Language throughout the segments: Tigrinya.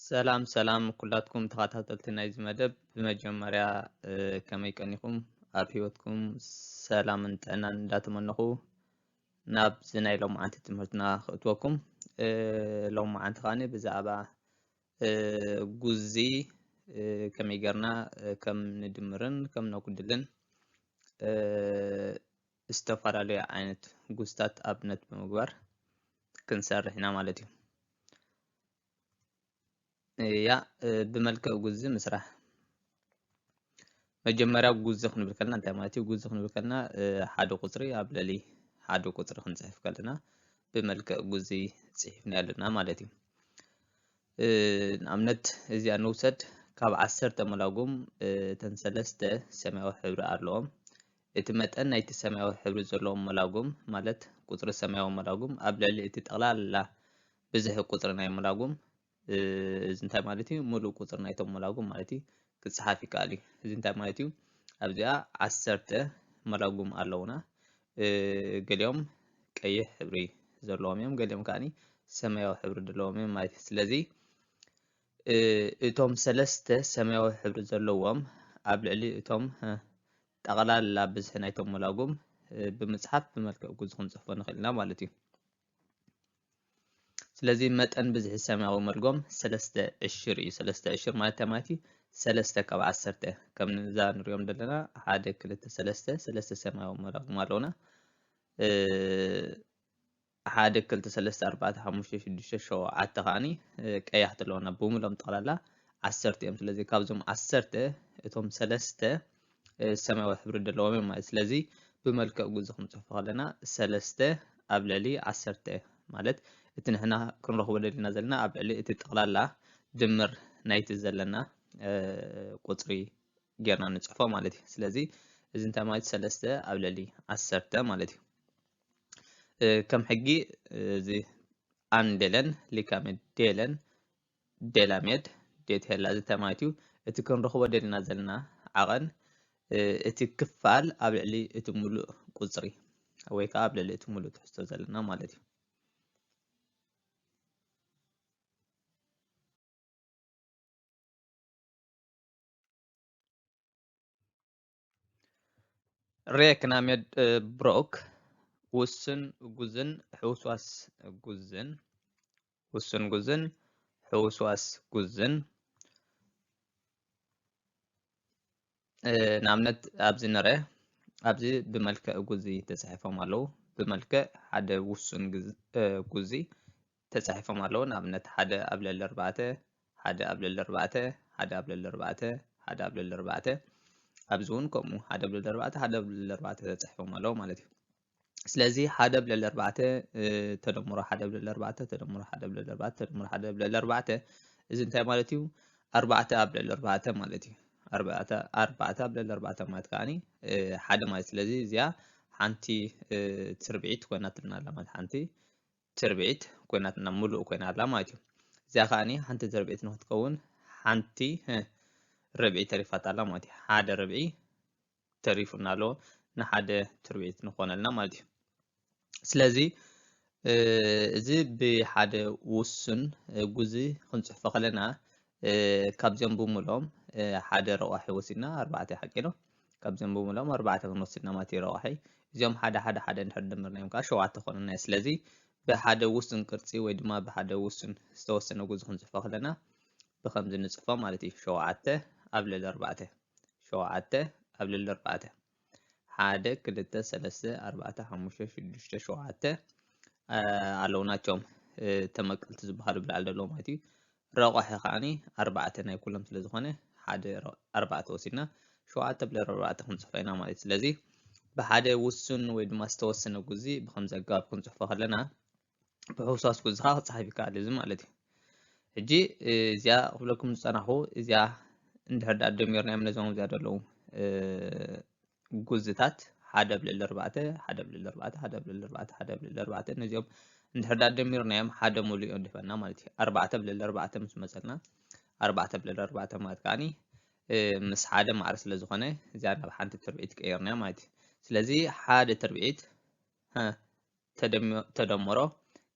ሰላም ሰላም ኩላትኩም ተኸታተልቲ ናይዚ መደብ፣ ብመጀመርያ ከመይ ቀኒኹም? ኣብ ህይወትኩም ሰላምን ጥዕናን እንዳተመነኹ ናብዚ ናይ ሎምዓንቲ ትምህርትና ክእትወኩም። ሎምዓንቲ ከዓኒ ብዛዕባ ጉዚ ከመይ ጌርና ከም ንድምርን ከም ነጉድልን ዝተፈላለዩ ዓይነት ጉዝታት ኣብነት ብምግባር ክንሰርሕ ኢና ማለት እዩ። እያ ብመልክዕ ጉዚ ምስራሕ። መጀመርያ ጉዚ ክንብል ከለና እንታይ ማለት እዩ? ጉዚ ክንብል ከለና ሓደ ቁፅሪ ኣብ ልዕሊ ሓደ ቁፅሪ ክንፅሕፍ ከለና ብመልክዕ ጉዚ ፅሒፍና ኣለና ማለት እዩ። ንኣብነት እዚኣ ንውሰድ፣ ካብ ዓሰርተ መላጉም እተን ሰለስተ ሰማያዊ ሕብሪ ኣለዎም። እቲ መጠን ናይቲ ሰማያዊ ሕብሪ ዘለዎም መላጉም ማለት ቁፅሪ ሰማያዊ መላጉም ኣብ ልዕሊ እቲ ጠቕላላ ብዝሒ ቁፅሪ ናይ መላጉም፣ እዚ እንታይ ማለት እዩ? ሙሉእ ቁፅሪ ናይቶም መላጉም ማለት እዩ፣ ክፀሓፍ ይከኣል እዩ። እዚ እንታይ ማለት እዩ? ኣብዚኣ ዓሰርተ መላጉም ኣለውና። ገሊኦም ቀይሕ ሕብሪ ዘለዎም እዮም፣ ገሊኦም ከዓኒ ሰማያዊ ሕብሪ ዘለዎም እዮም ማለት እዩ። ስለዚ እቶም ሰለስተ ሰማያዊ ሕብሪ ዘለዎም ኣብ ልዕሊ እቶም ጠቕላላ ብዝሒ ናይቶም መላጉም ብምፅሓፍ ብመልክዕ ጉዚ ክንፅሕፎ ንኽእል ኢና ማለት እዩ። ስለዚ መጠን ብዝሒ ሰማያዊ መልጎም ሰለስተ ዕሽር እዩ። ሰለስተ ዕሽር ማለት እንታይ ማለት እዩ? ሰለስተ ካብ ዓሰርተ። ከም እዛ ንሪኦም ዘለና ሓደ፣ ክልተ፣ ሰለስተ፣ ሰለስተ ሰማያዊ መላጉም ኣለውና። ሓደ፣ ክልተ፣ ሰለስተ፣ ኣርባዕተ፣ ሓሙሽተ፣ ሽዱሽተ፣ ሸውዓተ ከዓኒ ቀያሕቲ ኣለውና። ብምሎም ጠቕላላ ዓሰርተ እዮም። ስለዚ ካብዞም ዓሰርተ እቶም ሰለስተ ሰማያዊ ሕብሪ ዘለዎም እዮም ማለት። ስለዚ ብመልክዕ ጉዚ ክንፅሕፎ ከለና ሰለስተ ኣብ ልዕሊ ዓሰርተ ማለት እቲ ንሕና ክንረኽቦ ደሊና ዘለና ኣብ ልዕሊ እቲ ጠቕላላ ድምር ናይቲ ዘለና ቁፅሪ ጌርና ንፅሕፎ ማለት እዩ። ስለዚ እዚ እንታይ ማለት ሰለስተ ኣብ ልዕሊ ዓሰርተ ማለት እዩ። ከም ሕጊ እዚ ኣንደለን ሊካሜድ ደለን ደላሜድ ዴት ሄላ እዚ እንታይ ማለት እዩ? እቲ ክንረኽቦ ደሊና ዘለና ዓቐን እቲ ክፋል ኣብ ልዕሊ እቲ ሙሉእ ቁፅሪ ወይ ከዓ ኣብ ልዕሊ እቲ ሙሉእ ትሕዝቶ ዘለና ማለት እዩ። ሬክናሜድ ብሮክ ውስን ጉዝን ሕውስዋስ ጉዝን ውስን ጉዝን ሕውስዋስ ጉዝን ንኣብነት ኣብዚ ንረ ኣብዚ ብመልክዕ ጉዚ ተፃሒፎም ኣለዉ። ብመልክዕ ሓደ ውሱን ጉዚ ተፃሒፎም ኣለዉ። ንኣብነት ሓደ ኣብ ልዕሊ ኣርባዕተ፣ ሓደ ኣብ ልዕሊ ኣርባዕተ፣ ሓደ ኣብ ልዕሊ ኣርባዕተ፣ ሓደ ኣብ ልዕሊ ኣርባዕተ። ኣብዚ እውን ከምኡ ሓደ ኣብ ልዕሊ ኣርባዕተ፣ ሓደ ኣብ ልዕሊ ኣርባዕተ ተፃሒፎም ኣለዉ ማለት እዩ። ስለዚ ሓደ ኣብ ልዕሊ ኣርባዕተ ተደምሮ ሓደ ኣብ ልዕሊ ኣርባዕተ ተደምሮ ሓደ ኣብ ልዕሊ ኣርባዕተ ተደምሮ ሓደ ኣብ ልዕሊ ኣርባዕተ፣ እዚ እንታይ ማለት እዩ? ኣርባዕተ ኣብ ልዕሊ ኣርባዕተ ማለት እዩ። ኣርባዕተ ኣብ ልዕሊ ኣርባዕተ ማለት ከዓኒ ሓደ ማለት። ስለዚ እዚኣ ሓንቲ ትርብዒት ኮይናትና ኣላ ማለት ሓንቲ ትርብዒት ኮይናትና ሙሉእ ኮይና ኣላ ማለት እዩ። እዚኣ ከዓኒ ሓንቲ ትርብዒት ንክትከውን ሓንቲ ርብዒ ተሪፋታ ኣላ ማለት እዩ። ሓደ ርብዒ ተሪፉና ኣሎ፣ ንሓደ ትርብዒት ንኾነልና ማለት እዩ። ስለዚ እዚ ብሓደ ውሱን ጉዚ ክንፅሕፎ ከለና ካብዚኦም ብምልኦም ሓደ ረቋሒ ወሲድና ኣርባዕተ ሓቂ ነው። ካብዚኦም ብምልኦም ኣርባዕተ ክንወስድና ማለት እዩ ረቋሒ። እዚኦም ሓደ ሓደ ሓደ እንድሕር ድምርናዮም ከዓ ሸውዓተ ኮኑና። ስለዚ ብሓደ ውሱን ቅርፂ ወይ ድማ ብሓደ ውሱን ዝተወሰነ ጉዚ ክንፅሕፎ ከለና ብከምዚ ንፅሕፎ ማለት እዩ። ሸውዓተ ኣብ ልዕሊ ኣርባዕተ ሸውዓተ ኣብ ልዕሊ ኣርባዕተ ሓደ ክልተ ሰለስተ ኣርባዕተ ሓሙሽተ ሽዱሽተ ሸውዓተ ኣለዉ ናቸውም ተመቀልቲ ዝበሃሉ ብላዕሊ ዘለዉ ማለት እዩ። ረቋሒ ከዓኒ ኣርባዕተ ናይ ኩሎም ስለ ዝኾነ ሓደ ኣርባዕተ ወሲድና ሸውዓተ ኣብ ልዕሊ ኣርባዕተ ክንፅሕፎ ኢና ማለት እዩ። ስለዚ ብሓደ ውሱን ወይ ድማ ዝተወሰነ ጉዚ ብከምዚ ኣገባብ ክንፅሕፎ ከለና ብሕውስዋስ ጉዚ ከዓ ክፀሓፍ ይከኣል እዚ ማለት እዩ። ሕጂ እዚኣ ክብለኩም ዝፀናኹ እዚኣ እንድሕር ደኣ ደሚርናዮም ነዞም እዚኣ ዘለዉ ጉዝታት ሓደ ኣብ ልዕሊ ኣርባዕተ ሓደ ኣብ ልዕሊ ኣርባዕተ ሓደ ኣብ ልዕሊ ኣርባዕተ ሓደ ኣብ ልዕሊ ኣርባዕተ ነዚኦም እንድሕር ደኣ ደሚርናዮም ሓደ ሙሉእ እዮም ድፈና ማለት እዩ። ኣርባዕተ ኣብ ልዕሊ ኣርባዕተ ምስ መፀልና ኣርባዕተ ኣብ ልዕሊ ኣርባዕተ ማለት ከዓኒ ምስ ሓደ ማዕረ ስለ ዝኾነ እዚኣ ናብ ሓንቲ ትርብዒት ቀይርናዮ ማለት እዩ። ስለዚ ሓደ ትርብዒት ተደምሮ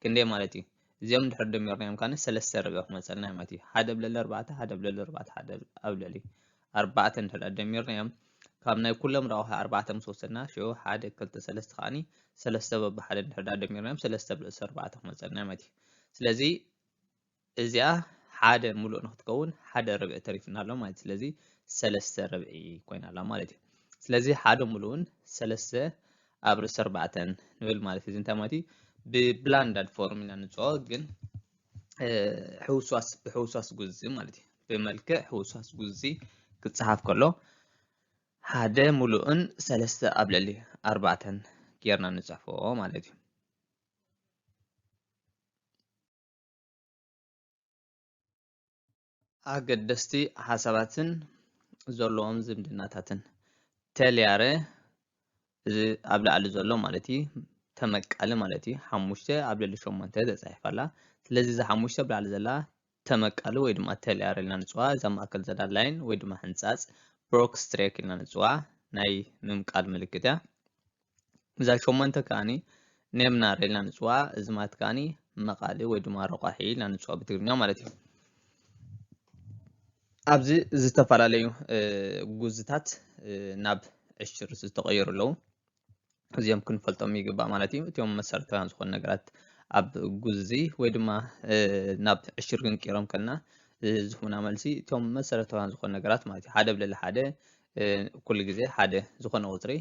ክንደይ ማለት እዩ? እዚኦም ድሕር ደሚርናዮም ካኒ ሰለስተ ርብዒ ክመፀልና ማለት እዩ። ሓደ ኣብ ልዕሊ ኣርባዕተ፣ ሓደ ኣብ ልዕሊ ኣርባዕተ፣ ሓደ ኣብ ልዕሊ ኣርባዕተ እንድሕር ደሚርናዮም ካብ ናይ ኩሎም ረብሓ ኣርባዕተ ምስ ወሰድና ሽዑ ሓደ ክልተ ሰለስተ ከዓኒ ሰለስተ በብሓደ እንድሕር ደሚርናዮም ሰለስተ ኣብ ልዕሊ ኣርባዕተ ክመፀልና ማለት እዩ። ስለዚ እዚኣ ሓደ ሙሉእ ንክትከውን ሓደ ርብዒ ተሪፍና ኣሎ ማለት እዩ። ስለዚ ሰለስተ ርብዒ ኮይና ኣላ ማለት እዩ። ስለዚ ሓደ ሙሉእን ሰለስተ ኣብ ርእሲ ኣርባዕተን ንብል ማለት እዩ። እዚ እንታይ ማለት እዩ? ብብላንዳድ ፎርም ኢና ንፅኦ ግን ሕውስዋስ ብሕውስዋስ ጉዚ ማለት እዩ። ብመልክዕ ሕውስዋስ ጉዚ ክፀሓፍ ከሎ ሓደ ሙሉእን ሰለስተ ኣብ ልዕሊ ኣርባዕተን ጌርና ንፅሕፎ ማለት እዩ። ኣገደስቲ ሓሳባትን ዘለዎም ዝምድናታትን ተልያረ እዚ ኣብ ላዕሊ ዘሎ ማለት እዩ ተመቃሊ ማለት እዩ። ሓሙሽተ ኣብ ልዕሊ ሸሞንተ ተፃሒፋ ኣላ። ስለዚ እዛ ሓሙሽተ ኣብ ላዕሊ ዘላ ተመቃሊ ወይ ድማ ተልያረ ኢልና ንፅዋ። እዛ ማእከል ዘላ ላይን ወይ ድማ ሕንፃፅ ብሮክ ስትሬክ ኢልና ንፅዋ ናይ ምምቃል ምልክት እያ። እዛ ሸሞንተ ከዓኒ ኔምናር ኢልና ንፅዋ። እዚ ማለት ከዓኒ መቃሊ ወይ ድማ ረቋሒ ኢልና ንፅዋ ብትግርኛ ማለት እዩ። ኣብዚ ዝተፈላለዩ ጉዝታት ናብ ዕሽር ዝተቐየሩ ኣለዉ። እዚኦም ክንፈልጦም ይግባእ ማለት እዩ። እቲኦም መሰረታውያን ዝኾኑ ነገራት ኣብ ጉዚ ወይ ድማ ናብ ዕሽር ክንቅይሮም ከልና ዝህቡና መልሲ እቶም መሰረታውያን ዝኾኑ ነገራት ማለት እዩ። ሓደ ኣብ ልዕሊ ሓደ ኩሉ ግዜ ሓደ ዝኾነ ቁፅሪ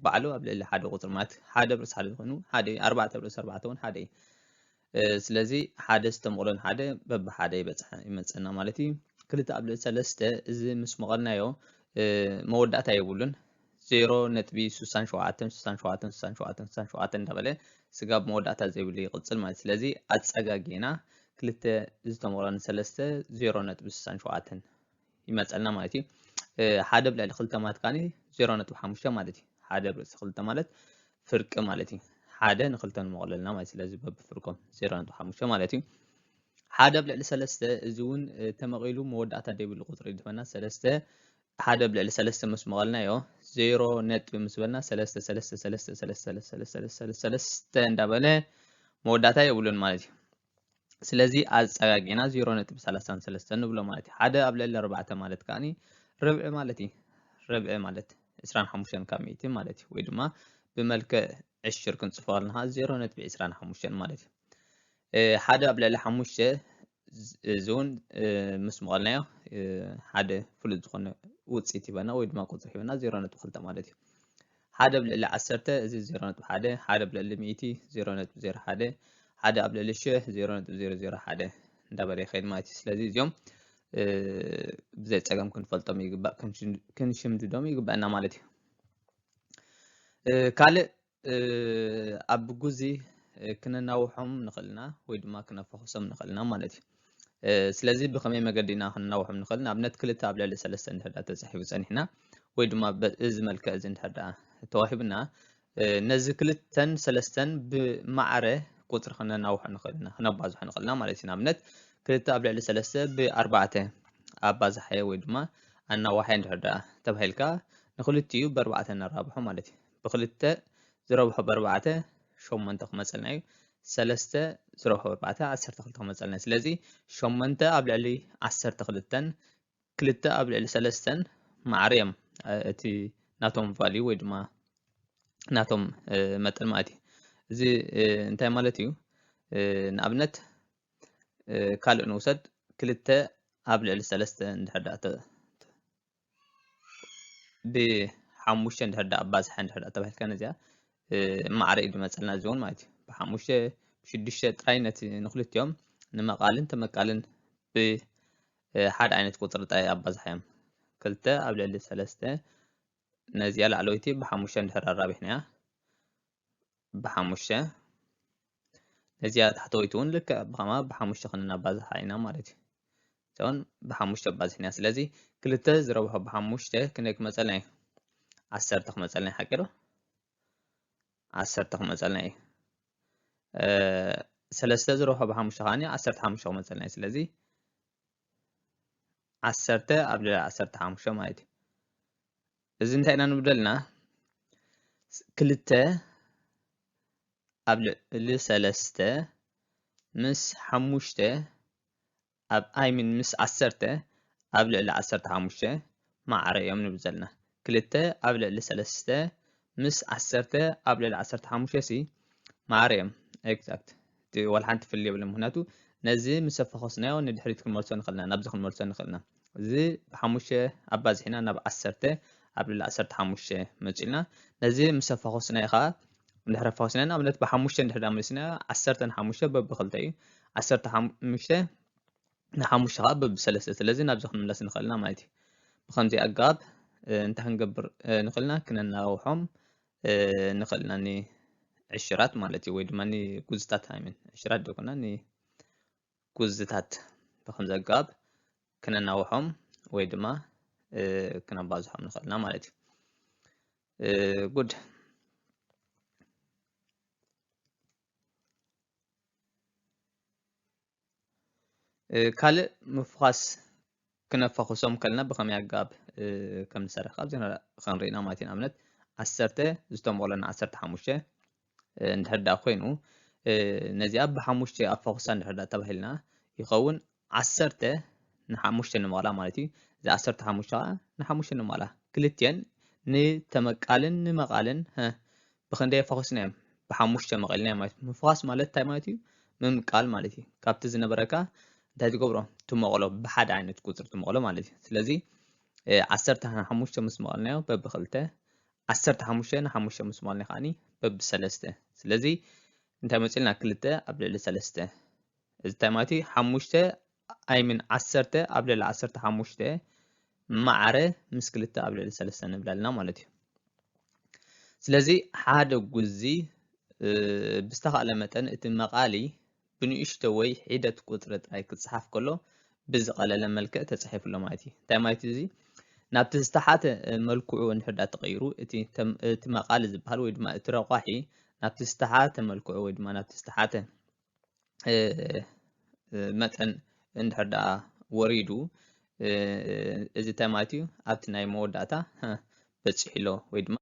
ባዕሉ ኣብ ልዕሊ ሓደ ቁፅሪ ማለት ሓደ ኣብ ርእሲ ሓደ ዝኾኑ ሓደ እዩ። ኣርባዕተ ኣብ ርእሲ ኣርባዕተ እውን ሓደ እዩ። ስለዚ ሓደ ዝተመቕሎ ንሓደ በብሓደ ይበፅሐ ይመፀና ማለት እዩ። ክልተ ኣብ ልዕሊ ሰለስተ እዚ ምስ መቐልናዮ መወዳእታ የብሉን። ዜሮ ነጥቢ ስሳን ሸውዓተን ስሳን ሸውዓተን ስሳን ሸውዓተን ስሳን ሸውዓተን እንዳበለ ስጋብ መወዳእታ ዘይብሉ ይቕፅል ማለት እዩ። ስለዚ ኣፀጋጊና ክልተ ዝተመቕሎ ንሰለስተ ዜሮ ነጥቢ ስሳን ሸውዓተን ይመፀልና ማለት እዩ። ሓደ ኣብ ልዕሊ ክልተ ማለት ከዓኒ ዜሮ ነጥቢ ሓሙሽተ ማለት እዩ። ሓደ ኣብ ርእሲ ክልተ ማለት ፍርቂ ማለት እዩ። ሓደ ንክልተ ንመቕለልና ማለት ስለዚ በብፍርቆም ዜሮ ነጥቢ ሓሙሽተ ማለት እዩ። ሓደ ኣብ ልዕሊ ሰለስተ እዚ እውን ተመቒሉ መወዳእታ ዘይብሉ ቁፅሪ ድፈና ሰለስተ ሓደ ኣብ ልዕሊ ሰለስተ ምስ መቐልናዮ ዜሮ ነጥቢ ምስ በልና ሰለስተ ሰለስተ ሰለስተ ሰለስተ ሰለስተ እንዳበለ መወዳእታ የብሉን ማለት እዩ። ስለዚ ኣፀጋጊና ዜሮ ነጥቢ ሰላሳን ሰለስተን ንብሎ ማለት እዩ። ሓደ ኣብ ልዕሊ ኣርባዕተ ማለት ከዓኒ ርብዒ ማለት እዩ። ርብዒ ማለት ዕስራን ሓሙሽተን ካብ ሚእቲ ማለት እዩ። ወይ ድማ ብመልክዕ ዕሽር ክንፅፎ ከለና ከዓ ዜሮ ነጥቢ ዕስራን ሓሙሽተን ማለት እዩ። ሓደ ኣብ ልዕሊ ሓሙሽተ እዚ እውን ምስ መቐልናዮ ሓደ ፍሉጥ ዝኾነ ውፅኢት ሂበና ወይ ድማ ቁፅሪ ሂበና ዜሮ ነጥቢ ክልተ ማለት እዩ። ሓደ ኣብ ልዕሊ ዓሰርተ እዚ ዜሮ ነጥቢ ሓደ፣ ሓደ ኣብ ልዕሊ ሚእቲ ዜሮ ነጥቢ ዜሮ ሓደ፣ ሓደ ኣብ ልዕሊ ሽሕ ዜሮ ነጥቢ ዜሮ ዜሮ ሓደ እንዳበለ ይኸይድ ማለት እዩ። ስለዚ እዚኦም ብዘይ ፀገም ክንፈልጦም ይግባእ፣ ክንሽምድዶም ይግበአና ማለት እዩ። ካልእ ኣብ ጉዚ ክነናውሖም ንኽእል ኢና ወይ ድማ ክነፋኹሶም ንኽእል ኢና ማለት እዩ። ስለዚ ብኸመይ መገዲ ኢና ክነናውሖም ንኽእል? ንኣብነት ክልተ ኣብ ልዕሊ ሰለስተ እንድሕር ዳኣ ተጻሒፉ ጸኒሕና ወይ ድማ በዚ መልክዕ እዚ እንድሕር ዳኣ ተዋሂቡና ነዚ ክልተን ሰለስተን ብማዕረ ቁጽሪ ክነናውሖ ንኽእል ኢና፣ ክነባዝሖ ንኽእል ኢና ማለት እዩ። ንኣብነት ክልተ ኣብ ልዕሊ ሰለስተ ብኣርባዕተ ኣባዝሓዮ ወይ ድማ ኣናዋሕዮ እንድሕር ዳኣ ተባሂልካ ንኽልቲኡ ብኣርባዕተ ነራብሖ ማለት እዩ። ብክልተ ዝረብሖ ብኣርባዕተ ሸሞንተ ክመፀልና እዩ። ሰለስተ ዝረብሖ ብኣርባዕተ ዓሰርተ ክልተ ክመፀልና እዩ። ስለዚ ሸሞንተ ኣብ ልዕሊ ዓሰርተ ክልተን ክልተ ኣብ ልዕሊ ሰለስተን ማዕረ እዮም እቲ ናቶም ቫልዩ ወይ ድማ ናቶም መጠን ማለት እዩ። እዚ እንታይ ማለት እዩ? ንኣብነት ካልእ ንውሰድ ክልተ ኣብ ልዕሊ ሰለስተ እንድሕር ዳኣ ብሓሙሽተ እንድሕር ዳኣ ኣባዝሐ እንድሕር ዳኣ ተባሂልካ ነዚኣ ማዕረ እዩ ዝመፀልና እዚ እውን ማለት እዩ። ብሓሙሽተ ብሽዱሽተ ጥራይ ነቲ ንክልቲኦም ንመቓልን ተመቃልን ብሓደ ዓይነት ቁፅሪ ጥራይ ኣባዝሓዮም። ክልተ ኣብ ልዕሊ ሰለስተ ነዚኣ ላዕለወይቲ ብሓሙሽተ እንድሕር ኣራቢሕናያ ብሓሙሽተ ነዚኣ ታሕተወይቲ እውን ልክዕ ብኸማ ብሓሙሽተ ክንናባዝሓ ኢና ማለት እዩ። እዚኣውን ብሓሙሽተ ኣባዚሕና። ስለዚ ክልተ ዝረብሖ ብሓሙሽተ ክንደይ ክመፀልና እዩ? ዓሰርተ ክመፀልና እዩ። ሓቂ ዶ? ዓሰርተ ክመፀልና እዩ። ሰለስተ ዝረብሖ ብሓሙሽተ ከዓኒ ዓሰርተ ሓሙሽተ ክመፀልና እዩ። ስለዚ ዓሰርተ ኣብ ልዕሊ ዓሰርተ ሓሙሽተ ማለት እዩ። እዚ እንታይ ኢና ንብደልና? ክልተ ኣብ ልዕሊ ሰለስተ ምስ ሓሙሽተ ኣብ I mean ምስ ዓሰርተ ኣብ ልዕሊ ዓሰርተ ሓሙሽተ ማዕረ እዮም ንብል ዘለና። ክልተ ኣብ ልዕሊ ሰለስተ ምስ ዓሰርተ ኣብ ልዕሊ ዓሰርተ ሓሙሽተ ሲ ማዕረ እዮም። Exact። እቲ ዋላ ሓንቲ ፍልልይ የብሎም። ምኽንያቱ ነዚ ምስ ኣፋኾስናዮ ንድሕሪት ክንመልሶ ንኽእልና፣ ናብዚ ክንመልሶ ንኽእልና። እዚ ብሓሙሽተ ኣባዚሕና ናብ ዓሰርተ ኣብ ልዕሊ ዓሰርተ ሓሙሽተ መጺእና። ነዚ ምስ ኣፋኾስናዮ ኸዓ እንድሕር ኣፋኾስናዮ፣ ንኣብነት ብሓሙሽተ እንድሕር ዳኣ መሊስናዮ፣ ዓሰርተ ንሓሙሽተ በብኽልተ እዩ። ዓሰርተ ሓሙሽተ ንሓሙሽተ ኸዓ በብሰለስተ። ስለዚ ናብዚ ክንምለስ ንኽእል ኢና ማለት እዩ። ብኸምዚ ኣገባብ፣ እ፣ እንታይ ክንገብር፣ እ፣ ንኽእል ኢና? ክነናውሖም፣ እ፣ ንኽእል ኢና ንዕሽራት ማለት እዩ፣ ወይ ድማ ንጉዝታት፣ I mean፣ ዕሽራት ዶ ኮና፣ ንጉዝታት ብኸምዚ ኣገባብ ክነናውሖም ወይ ድማ፣ እ፣ ክነባዝሖም ንኽእል ኢና ማለት እዩ። እ፣ ጉድ። እ፣ ካልእ ምፍዃስ ክነፋኹሶም ከለና ብኸመይ ኣገባብ፣ እ፣ ከም ንሰርሕ ካብዚ ንረ-፣ ክንርኢ ኢና ማለት እዩ። ንኣብነት ዓሰርተ ዝተመቕሎ ን ዓሰርተ ሓሙሽተ፣ እ፣ እንድሕር ደኣ ኮይኑ፣ እ፣ ነዚኣ ብሓሙሽተ ኣፋኹሳ እንድሕር ደኣ ተባሂልና ይኸውን፣ ዓሰርተ ንሓሙሽተ ንምቕላ ማለት እዩ። እዚ ዓሰርተ ሓሙሽተ ኸዓ ንሓሙሽተ ንምቕላ። ክልቲአን ንተመቃልን ንመቓልን፣ ሀ፣ ብኽንደይ ኣፋኹስናዮም? ብሓሙሽተ መቒልናዮም ማለት እዩ። ምፍዃስ ማለት እንታይ ማለት እዩ? ምምቃል ማለት እዩ። ካብቲ ዝነበረካ እንታይ ትገብሮ? ትመቕሎ፣ ብሓደ ዓይነት ቁጽሪ ትመቕሎ ማለት እዩ። ስለዚ፣ እ፣ ዓሰርተ ንሓሙሽተ ምስ መቐልናዮ በብኽልተ፣ ዓሰርተ ሓሙሽተ ንሓሙሽተ ምስ መቐልናዮ ከዓኒ በብሰለስተ። ስለዚ እንታይ መጺእልና? ክልተ ኣብ ልዕሊ ሰለስተ። እዚ እንታይ ማለት እዩ? ሓሙሽተ፣ I mean ዓሰርተ ኣብ ልዕሊ ዓሰርተ ሓሙሽተ ማዕረ ምስ ክልተ ኣብ ልዕሊ ሰለስተ ንብል ኣለና ማለት እዩ። ስለዚ ሓደ ጉዚ፣ እ፣ ብዝተኻእለ መጠን እቲ መቓሊ ብንእሽቶ ወይ ሒደት ቁጽሪ ጥራይ ክጸሓፍ ከሎ ብዝቐለለ መልክዕ ተጻሒፉ ኣሎ ማለት እዩ። እንታይ ማለት እዩ እዚ? ናብቲ ዝተሓተ፣ እ፣ መልክዑ እንድሕር ደኣ ተቐይሩ፣ እቲ ተም-፣ እቲ መቓሊ ዝበሃል ወይ ድማ እቲ ረቋሒ ናብቲ ዝተሓተ መልክዑ ወይ ድማ ናብቲ ዝተሓተ፣ እ፣ እ፣ መጠን እንድሕር ደኣ ወሪዱ፣ እ፣ እዚ እንታይ ማለት እዩ? ኣብቲ ናይ መወዳእታ፣ ሀ፣ በጺሑ ኣሎ ወይ ድማ